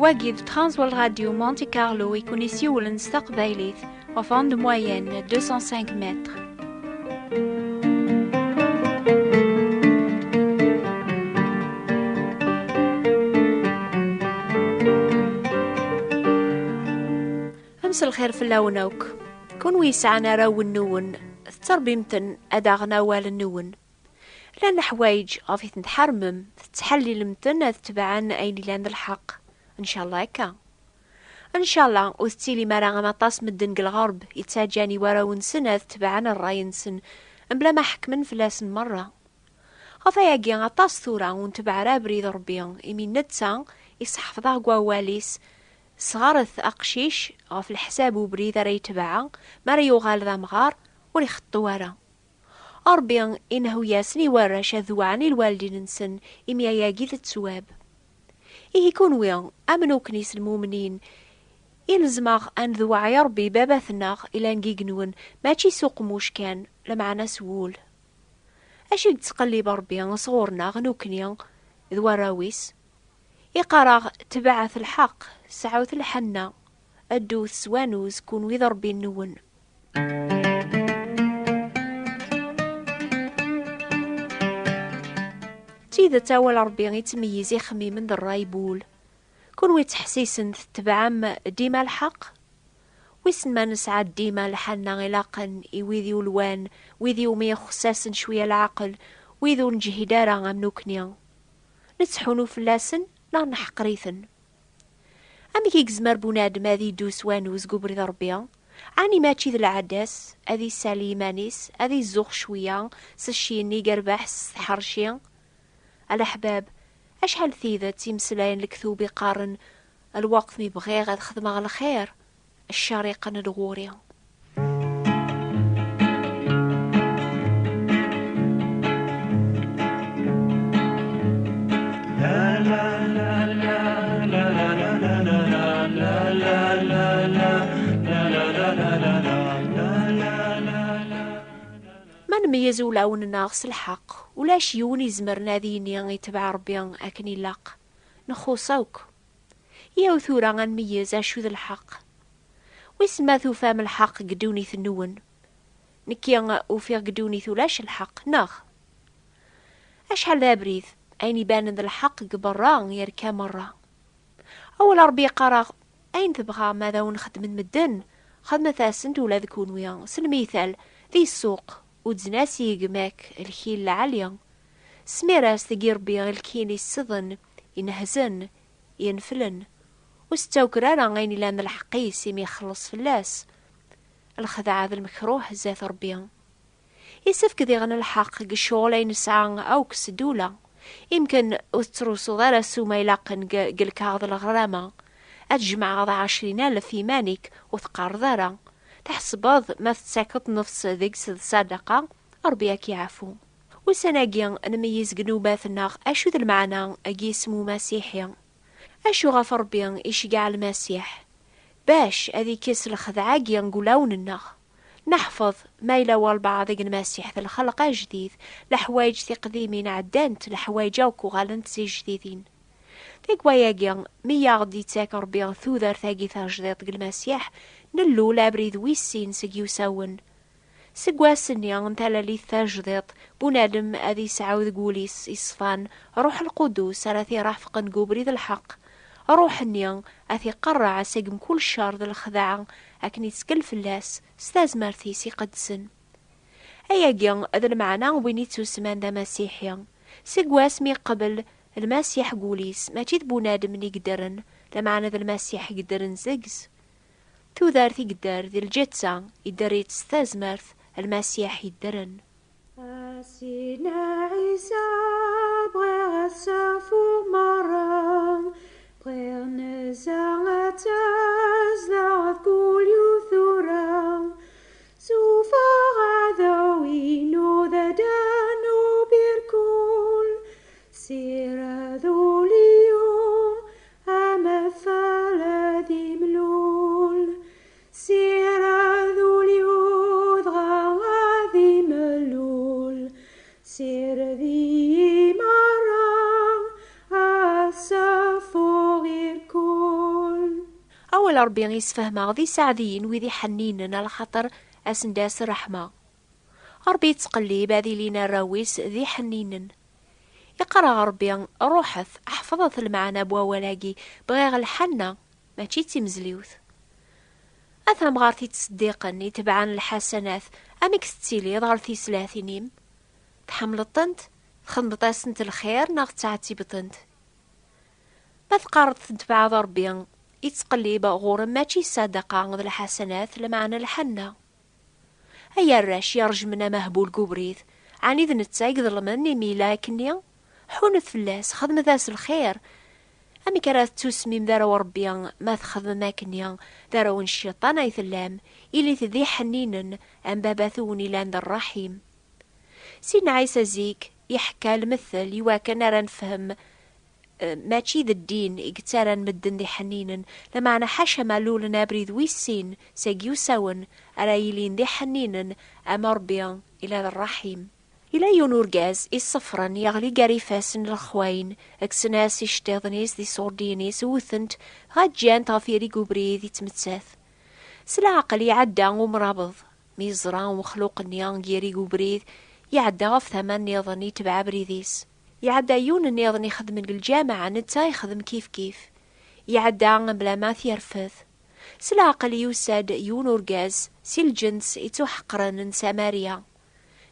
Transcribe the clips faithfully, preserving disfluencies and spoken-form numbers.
Wagi d Transworld Radio Monte Carlo i kun-isiwlen s taqbaylit, ɣef onde moyenne deux cent cinq mètres. Mselxir fell-awen akk. Kunwi yesɛan arraw-nwen, tettṛebbim-ten ad aɣen awal-nwen. Llan leḥwayeǧ ɣef i ten-tḥermem, tettḥellilem-ten ad tebɛen ayen ilan d lḥeqq. Ncallah akka. Ncallah ur tettilim ara am aṭas medden deg lɣerb yettaǧǧan i warraw-nsen ad tebɛen ṛṛay-nsen, mebla ma ḥekmen fell-asen merra. Ɣef ayagi, aṭas tura ur ntebbɛ ara abrid Ṛebbi, imi netta iseḥfeḍ-aɣ deg wawal-is, sɣaret aqcic ɣef leḥsab ubrid ara yetbeɛ, mi ara yuɣal d amɣar, ur ixeṭṭu ara. Ṛebbi inehhu-yasen i warrac ad dewɛen i lwaldin-nsen, imi ayagi d ttwab. Ihi kunwi, am nukni s lmumnin, ilzem-aɣ ad nedweɛ i Ṛebbi Baba-tneɣ ilan deg igenwen, mačči s uqemmuc kan, lameɛna s wul. Acu i yettqellib Ṛebbi sɣur-neɣ nukni d warraw-is? Iqqar-aɣ: "Tebɛet lḥeqq, sɛut lḥenna, ddut s wanuz kunwi d Ṛebbi-nwen." D tidet, awal Ṛebbi ittmeyyiz ixemmimen d ṛṛay n wul. Kunwi ttḥessisen, tetebɛem dima lḥeqq? Wissen ma nesɛa dima lḥenna ilaqen i wid yulwan, wid iwumi ixuṣṣ-asen cwiya leɛqel, wid ur neǧhid ara am nukni? Nettḥunu fell-asen neɣ neḥqer-iten? Amek i yezmer bunadem ad iddu s wanuz deg ubrid Ṛebbi? Ɛni mačči d lɛada-s ad isali iman-is, ad izuxx cwiya s cci-nni i yerbeḥ s tḥerci? A leḥbab, acḥal tidet imeslayen lektub iqqaren: "Lweqt mi bɣiɣ ad xedmeɣ lxir, ccer iqqen-d ɣur-i." Ma nmeyyez ulawen-nneɣ s lḥeqq, ulac yiwen izemren ad yini itbeɛ Ṛebbi akken ilaq. Nxuṣ akk. Yaw tura ad nmeyyez acu d lḥeqq. Wissen ma tufam lḥeqq deg ddunit-nwen? Nekki ufiɣ deg ddunit ulac lḥeqq, neɣ? Acḥal d abrid, ayen ibanen d lḥeqq deg berra yerka merra. Awal Ṛebbi yeqqar-aɣ: "Ayen tebɣam ad awen-xedmen medden, xedmet-asen-d ula d kunwi." S lmital, di ssuq, udzen-as i gma-k lkil lɛali. Smir-as deg irebbi i lkin issḍen, inehzen, yenflen. Ur s-ttaker ara ayen ilan d lḥeqq-is, imi ixelleṣ fell-as. Lxedɛa d lmekruh zdat Ṛebbi. Isefk diɣen lḥeqq deg ccɣel ay nesɛa akk s ddula. Imken ur tettrusuḍ ara ssuma ilaqen deg, deg lkaɣeḍ n leɣrama. Ad tjemɛeḍ ɛecrin alef iman-ik, ur teqqareḍ ara. Tḥesbeḍ ma tettakeḍ nnefs deg-s d ṣṣadaqa, Ṛebbi ad k-yeɛfu. Ussan-agi nmeyyez deg nnubat-nneɣ acu d lmeɛna n yisem umasiḥi. Acu ɣef Ṛebbi iceggeɛ Lmasiḥ? Bac ad ikkes lxedɛa-agi deg wulawen-nneɣ. Neḥfeḍ ma yella walbeɛḍ deg Lmasiḥ d lxelq ajdid, leḥwayeǧ tiqdimin ɛeddant, leḥwayeǧ akk uɣalent d tijdidin. Deg wayagi, mi aɣ-d-ittak Ṛebbi tudert-agi tajdiṭ deg Lmasiḥ, nellul abrid wis sin seg yiwsawen. Seg wass-nni n talalit tajdiṭ, bunadem ad isɛu deg wul-is iṣfan Ṛuḥ Lqudus ara t-irafqen deg ubrid lḥeqq. Ṛuḥ-nni ad t-iqerreɛ seg mkul ccer d lxedɛa, akken ittkel fell-as s tazmert-is iqedsen. Ayagi d lmeɛna n win ittusemman d amasiḥi. Seg wasmi iqbel Lmasiḥ deg wul-is, mačči d bunadem i yeddren, lameɛna d Lmasiḥ i yeddren deg-s. Tudert i yedder di lǧetta, idder-itt s tazmert, Lmasiḥ yeddren. A Sidna Ɛisa, bɣiɣ ad safuɣ merra, bɣiɣ nezha ad tazdeɣ d kul yiwet tura. Suffeɣ aɛdaw-inu d adan ubirkul, sired ul-iw amafal ad imlul. Sired ul-iw dɣa ad imlul, sired-iyi merra Ṛebbi isfehmeɣ d iseɛdiyen wid iḥenninen, alaxaṭer asen-d-as ṛṛeḥma. Ṛebbi yettqellib ad ilin arraw-is d iḥenninen. Iqqar-aɣ Ṛebbi: "Ṛuḥet, ḥefḍet lmeɛna n wawal-agi, bɣiɣ lḥanna, mačči d timezliwt." A tamɣart yettseddiqen, itebɛen lḥasanat, amek tettiliḍ ɣer tislatin-im? Tḥemmleḍ-tent? Txedmeḍ-asent lxir neɣ tettɛettibeḍ-tent? Ma teqqareḍ tentebɛeḍ Ṛebbi, ittqellib ɣur-m mačči ssadaqa d lḥasanat, lameɛna lḥanna. Ay arrac yerjmen amehbul deg ubrid, ɛni d netta i iḍelmen imi yella akkenni? Ḥunet fell-as, xedmet-as lxir. Amek ara tettusmim d arraw n Ṛebbi ma txedmem akkenni? D arraw n cciṭan ay tellam, ilit d iḥenninen am baba-twen ilan d ṛṛaḥim. Sidna Ɛisa zik iḥekka lmettel iwakken ara nefhem, eh, mačči d ddin i yettarran medden d iḥenninen, lameɛna ḥaca ma lulen abrid wis sin seg yusawen ara yilin d iḥenninen am Ṛebbi ila d ṛṛaḥim. Ila yiwen urgaz iṣeffren yeɣli gar ifassen n lexwayen, kksen-as iceṭṭiḍen-is d iṣurdiyen-is, wten-t, dɣa ǧǧan-t ɣef yiri n ubrid yettmettat. S leɛqel iɛedda umrabeḍ, mi yeẓra umexluq-nni deg yiri n ubrid, iɛedda ɣef tama nniḍen, itbeɛ abrid-is. Iɛedda yiwen nniḍen ixeddmen deg lǧameɛ, netta ixeddem kifkif. Iɛedda mebla ma t-yerfed. S leɛqel yusa-d yiwen urgaz si lǧens ittuḥeqren n Samarya.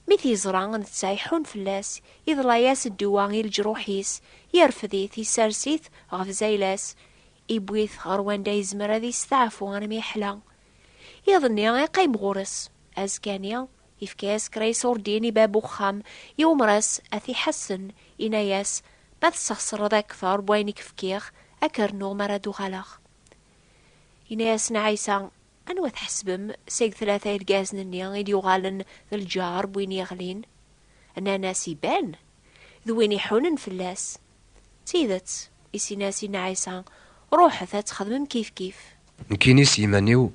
Mi t-yeẓra netta iḥun fell-as, iḍla-yas ddwa i leǧruḥ-is, yerfed-it, isers-it ɣef zayla-s, iwwi-t ɣer wanda yezmer ad yesteɛfu armi yeḥla. Iḍ-nni iqqim ɣur-s. Azekka-nni, yefka-yas kra iṣurdiyen i bab uxxam, iwmer-as ad t-iḥassen, inna-yas: "Ma tesxeṣreḍ akter n wayen i k-fkiɣ, ad k-rnuɣ mi ara d-uɣaleɣ." Inna-yasen Ɛisa: "Anwa tḥesbem seg tlata irgazen-nni i d-yuɣalen d lǧar n win yeɣlin?" Nnan-as: "Iban, d win iḥunen fell-as." D tidet, i s-inna Sidna Ɛisa: "Ruḥet ad txedmem kifkif." Nekkini s yiman-iw,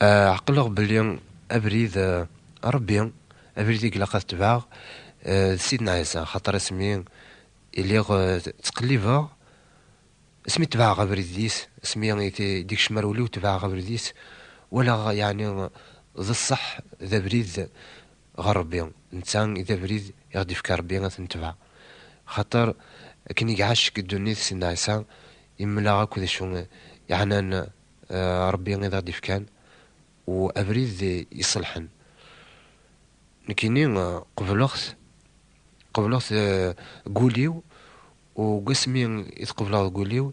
eh, ɛeqleɣ belli abrid, eh, Ṛebbi, abrid i ilaq ad tebɛeɣ, eh, d Sidna Ɛisa, xaṭer asmi i lliɣ, eh, ttqellibeɣ, asmi tebɛeɣ abrid-is, asmi i t-, i d-ikcem ar wul-iw tebɛeɣ abrid-is, walaɣ, yeɛni, d ṣṣeḥ, d abrid ɣer Ṛebbi. Netta i d abrid i ɣ-d-ifka Ṛebbi ad t-netbeɛ. Xaṭer akken i iɛac deg ddunit Sidna Ɛisa, imla akk d acu yeɛnan, eh, Ṛebbi i d aɣ-d-ifkan, u abrid iṣelḥen. Nekkini, eh, qebleɣ-t, qebleɣ-t, eh, deg wul-iw, u deg wasmi i t-qebleɣ deg wul-iw,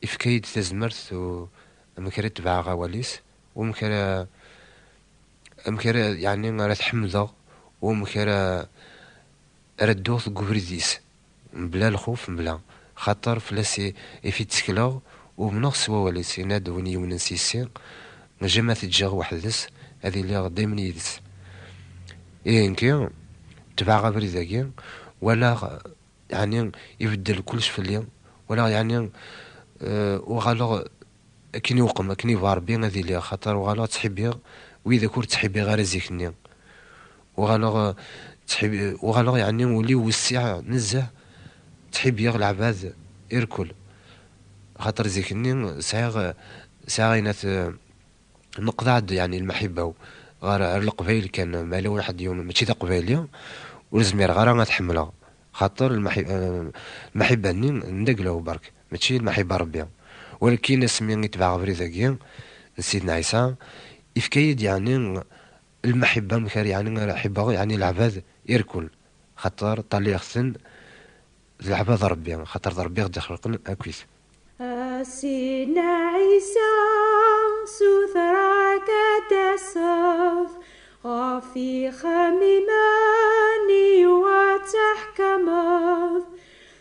ifka-yi-d tazmert u amek ara tebɛeɣ awal-is, u amek ara, amek ara, yeɛni, ara t-ḥemdeɣ, u amek ara, ara dduɣ deg ubrid-is, mebla lxuf, mebla, xaṭer fell-as i, i t-ttekleɣ, umneɣ s wawal-is, yenna-d: "Win yumnen s yessi, jama t-ǧǧeɣ weḥd-s, ad iliɣ daymen yid-s." Ihi nekki, tebɛeɣ abrid-agi, walaɣ, yeɛni, ibeddel kullec fell-i, walaɣ, yeɛni, eh, uɣaleɣ akken iwqem, akken yebɣa Ṛebbi ad iliɣ, xaṭer uɣaleɣ ttḥibbiɣ widak ur ttḥibbiɣ ara zik-nni. Uɣaleɣ, eh, ttḥib-, uɣaleɣ, yeɛni, ul-iw wessiɛ nezzeh, ttḥibbiɣ leɛbad irkul. Xaṭer zik-nni sɛiɣ, sɛiɣ ayen at, neqḍeɛ-d, yeɛni, lmaḥibba-w ɣer, ɣer Leqbayel kan, ma yella waḥed yum-, mačči d Aqbayli, ur zmireɣ ara ad t-ḥemmleɣ. Xaṭer lmaḥi-, eh, lmaḥibba-nni n dagla-w berk, mačči lmaḥibba n Ṛebbi. Walakin asmi i tebɛeɣ abrid-agi n Sidna Ɛisa, ifka-yi-d, yeɛni, lmaḥibba, amek ara, yeɛni, ara ḥibbeɣ, yeɛni, leɛbad irkul. Xaṭer ṭṭaliɣ-ten d leɛbad n Ṛebbi, xaṭer d Ṛebbi i ɣ-d-ixelqen akkit. A Sidna Ɛisa, sutreɣ-k ad d-taseḍ, ɣef yixemmimen-iw ad teḥkameḍ.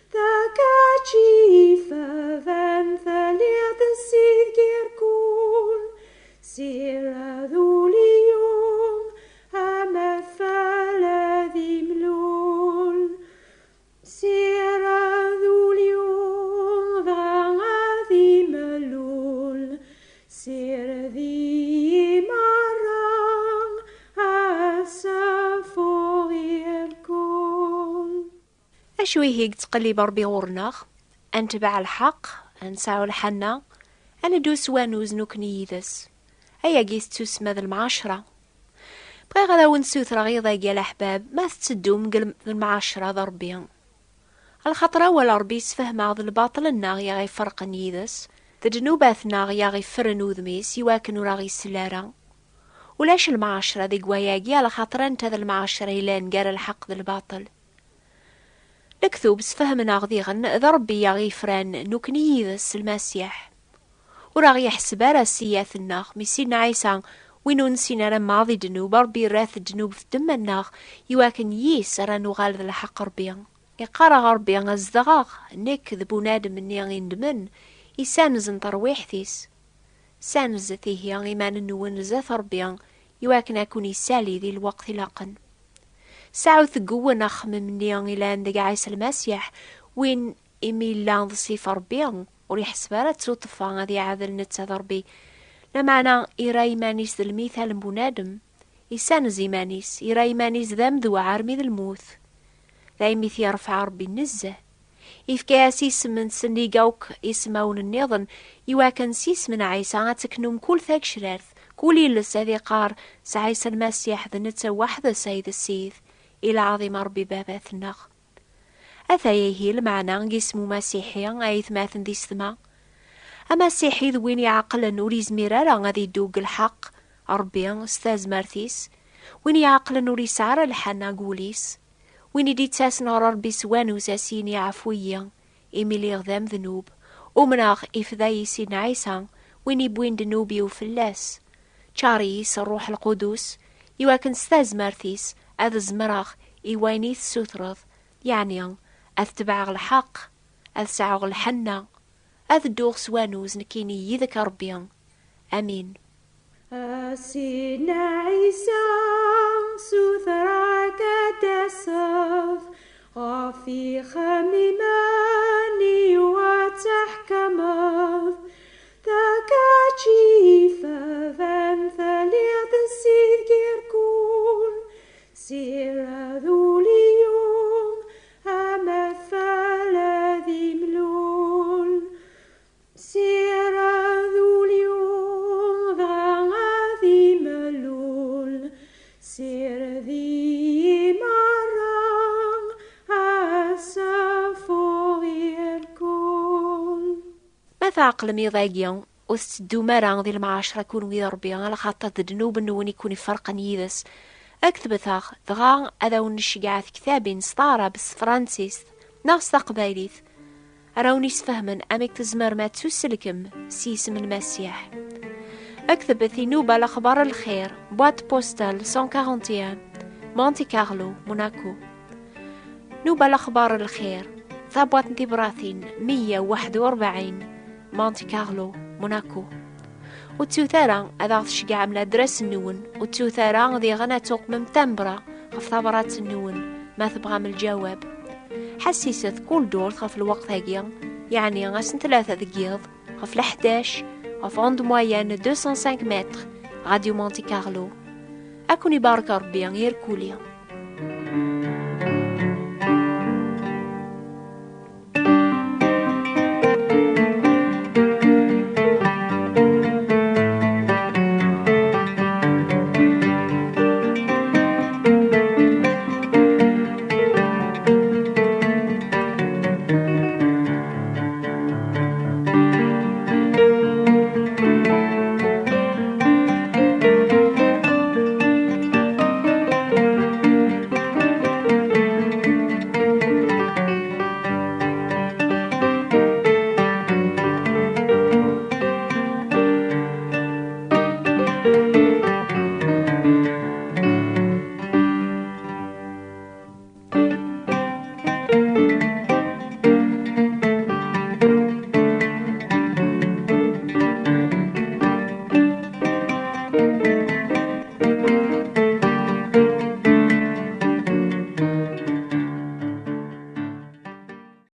D kečč i ifaden, telliḍ d Ssid irkul, sired ul-iw, am afal ad imlul. Sired ul-iw, dɣa ad imlul, sired-iyi merra, ad safuɣ irkul. Acu ihi i yettqellib Ṛebbi ɣur-neɣ? Ad netbeɛ lḥeqq, ad nesɛu lḥanna, Ad neddu s wanuz nekkni yid-s. Ayagi tettusma d lemɛacra. Bɣiɣ ad awen-ssutreɣ iḍ-agi a leḥbab, ma tetteddum deg lem-, lemɛacra d Ṛebbi. Lxaṭer awal Ṛebbi yessefhem-aɣ d lbaṭel-nneɣ i aɣ-iferqen yid-s, d ddnubat-nneɣ i aɣ-iffren udem-is iwakken ur aɣ-isell ara. Ulac lemɛacra deg wayagi, a lxaṭer anta d lemɛacra yellan gar lḥeqq d lbaṭel. Lektub sfehmen-aɣ diɣen d Ṛebbi i aɣ-yefran nekkni yid-s s Lmasiḥ. Ur aɣ-yeḥseb ara s iyat-nneɣ, mi Sidna Ɛisa, win ur nessin ara maḍi ddnub, Ṛebbi yerra-t ddnub f ddemma-nneɣ, iwakken yis ara nuɣal d lḥeqq Ṛebbi. Iqqar-aɣ Ṛebbi: "Zedɣeɣ, nekk d bunadem-nni indmen, isanzen terwiḥt-is." Sanzet ihi iman-nwen zdat Ṛebbi, iwakken ad ken-isali di lweqt ilaqen. Sɛut deg-wen axemmem-nni ilan deg Ɛisa Lmasiḥ, win imi yella d ṣṣif Ṛebbi, ur iḥseb ara d tuṭṭfa ad iɛadel netta d Ṛebbi. Lameɛna ira iman-is d lmital n bunadem, isanez iman-is, ira iman-is d amedwaɛ armi d lmut. Daymi t-yerfeɛ Ṛebbi nezzeh. Ifka-yas isem-nsen deg akk ismawen nniḍen, iwakken s yisem n Ɛisa ad teknum kul tagecrart, kul iles ad iqqar: "S Ɛisa Lmasiḥ d netta weḥd-s ay d Ssid, i lɛaḍima Ṛebbi Baba-tneɣ." Ataya ihi lmeɛna n yisem umasiḥi, ay atmaten d yessetma. Amasiḥi d win iɛeqlen ur izmir ara ad iddu deg lḥeqq Ṛebbi s tazmert-is, win iɛeqlen ur yesɛi ara lḥanna deg wul-is, win i d-ittasen ɣer Ṛebbi s wanuz a s-yini: "Ɛfu-yi, imi lliɣ d amednub." Umneɣ ifda-yi Sidna Ɛisa, win iwwin ddnub-iw fell-as. Ččar-iyi s Ṛṛuḥ Lqudus, iwakken s tazmert-is ad zemreɣ i wayen i tessutreḍ, yeɛni ad tebɛeɣ lḥeqq, ad sɛuɣ lḥenna, ad dduɣ s wanuz nekkini yid-k a Ṛebbi. Amin. A Sidna Ɛisa, sutreɣ-k ad d-taseḍ, ɣef ixemmimen-iw ad tḥekmeḍ. D kečč i ifaden, telliḍ d Ssid irkul. Sira d uliyum, amafal ad imlul. Sira d uliyum, dɣa ad imlul. Sir d-iyi merra, asafuɣ irkul. Ma tɛeqlem iḍ-agi, ur tetteddum ara di lemɛacra kunwi d Ṛebbi, alaxaṭer d ddnub-nwen i kun-iferqen yid-s. Ketbet-aɣ, dɣa ad awen-nceggeɛ tektabin s taɛrabt, s tefransist, neɣ s taqbaylit, ara awen-isfehmen amek tzemrem ad tuselkem s yisem n Lmasiḥ. Ketbet i Nuba Lexbar Lxir, boîte postale cent quarante et un, Monte Carlo, Monaco. Nuba Lexbar Lxir, tabwaṭ n tibratin meyya u waḥed u rebɛin, Monte Carlo, Monaco. Ur ttut ara ad aɣ-tceggɛem ladres-nwen, ur ttut ara diɣen ad tuqmem tambra ɣef tabrat-nwen ma tebɣam lǧawab. Ḥassiset kul ddurt ɣef lweqt-agi, yeɛni ass n tlata deg yiḍ, ɣef leḥdac, ɣef onde moyenne deux cent cinq mètres, Radio Monte Carlo. Ad ken-ibarek Ṛebbi irkuli.